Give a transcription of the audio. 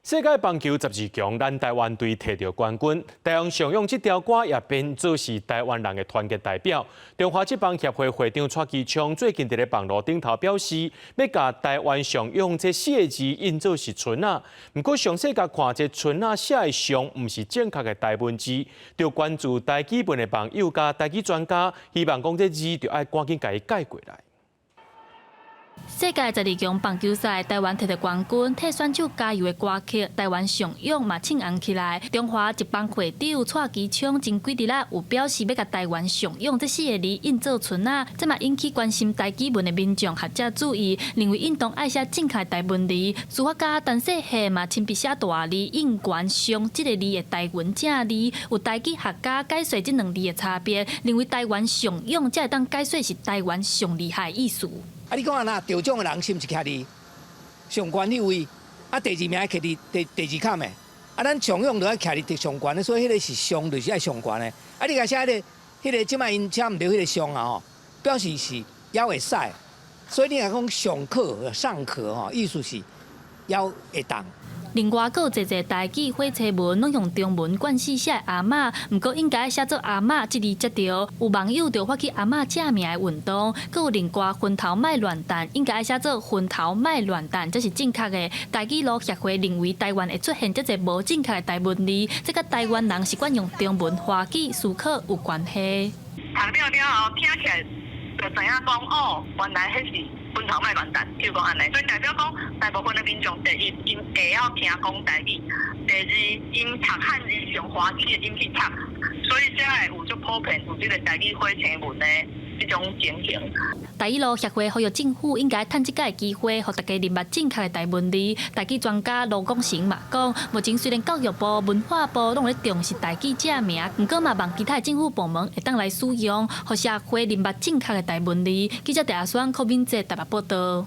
世界棒球十二強，咱台灣隊提著冠軍，台灣上勇這條歌也變做是台灣人的團結代表。中華職棒協會會長蔡其昌最近佇咧網路頂頭表示，欲共台灣上勇這四个字印做是春仔。毋過詳細共看這春仔寫的上毋是正確的台文字，著關注台語文的網友佮台語專家，希望講這字著愛趕緊共伊改過來。世界十二強棒球賽，台灣提著冠軍，替選手加油的歌曲《台灣上勇》嘛唱紅起來。中華職棒會長蔡其昌前幾日仔有表示，欲共台灣上勇這四个字印做春仔，這嘛引起關心台語文的民眾學者注意，認為應當愛寫正確台文字。書法家陳世賢嘛親筆寫大字印懸上這個字的台文正字，有台語學家解說這兩字的差別，認為台灣上勇才會當解說是台灣上厲害的意思。啊！你講按怎得獎的人是毋是徛佇上懸彼位？啊，第二名徛佇第二坎的。啊，咱上勇就愛徛佇第上懸的，所以彼個是上，就是愛上懸的。啊，你共寫彼個，這擺𪜶寫毋著彼個上啊吼，表示是猶會使。所以你若講上可尚可吼，意思是猶會當。另外，閣有濟濟台語火車文攏用中文慣勢寫阿嬤，毋過應該寫做阿嬤這字才對。有網友就發起阿嬤正名的運動，閣有另外昏頭莫亂彈，應該寫做昏頭莫亂彈，才是正確的。台語路協會認為台灣會出現這濟無正確的台文字，這佮台灣人習慣用中文華語思考有關係。讀了了後，聽起來就知影講哦，原來彼是昏頭莫亂彈，譬如講按呢，所以代表講大部分的民眾，第一，𪜶會曉聽講台語；第二，𪜶讀漢字用華語的音去讀，所以才會有足普遍有這个台語火車文的這種情形。台語路協會呼籲政府應該趁這擺機會，予大家認捌正確的台文字。台語專家盧廣成嘛講，目前雖然教育部、文化部攏咧重視台語正名，毋過嘛望其他政府部門會當來使用，予社會認捌正確的台文字。記者鄭阿雙、柯敏哲台北報道。